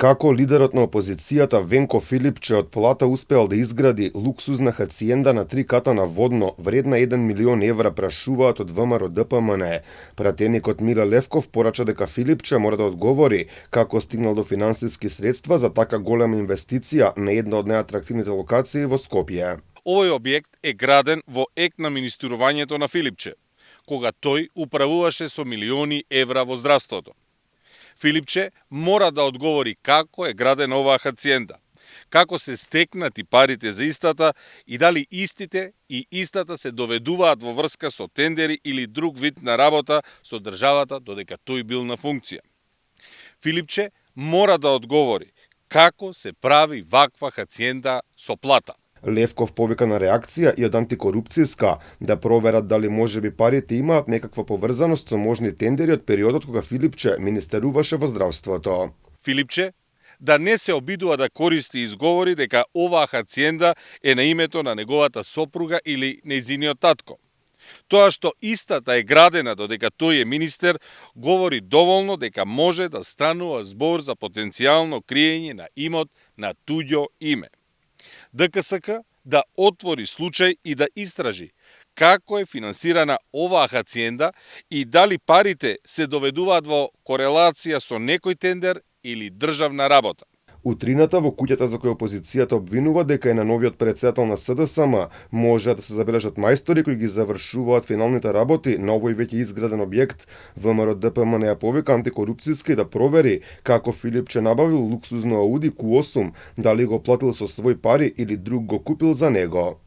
Како лидерот на опозицијата Венко Филипче од Полата успеал да изгради луксузна хациенда на 3 ката на Водно, вредна 1 милион евра, прашуваат од ВМРО ДПМН. Пратеникот Миле Левков порача дека Филипче мора да одговори како стигнал до финансиски средства за така голема инвестиција на една од најатрактивните локации во Скопје. Овој објект е граден во ек на министрувањето на Филипче, кога тој управуваше со милиони евра во здравството. Филипче мора да одговори како е градена оваа хациенда, како се стекнати парите за истата и дали истата се доведуваат во врска со тендери или друг вид на работа со државата додека тој бил на функција. Филипче мора да одговори како се прави ваква хациенда со плата. Левков повика на реакција и од антикорупцијска да проверат дали можеби парите имаат некаква поврзаност со можни тендери од периодот кога Филипче министеруваше во здравството. Филипче да не се обидува да користи изговори дека оваа хациенда е на името на неговата сопруга или нејзиниот татко. Тоа што истата е градена додека тој е министер, говори доволно дека може да станува збор за потенцијално криење на имот на туѓо име. ДКСК да отвори случај и да истражи како е финансирана оваа хациенда и дали парите се доведуваат во корелација со некој тендер или државна работа. Утрината во куќата за која опозицијата обвинува дека е на новиот претседател на СДСМ може да се забележат мајстори кои ги завршуваат финалните работи на овој веќе изграден објект. ВМРО ДПМН ја повика антикорупцијски да провери како Филипче набавил луксузно Ауди Q8, дали го платил со свој пари или друг го купил за него.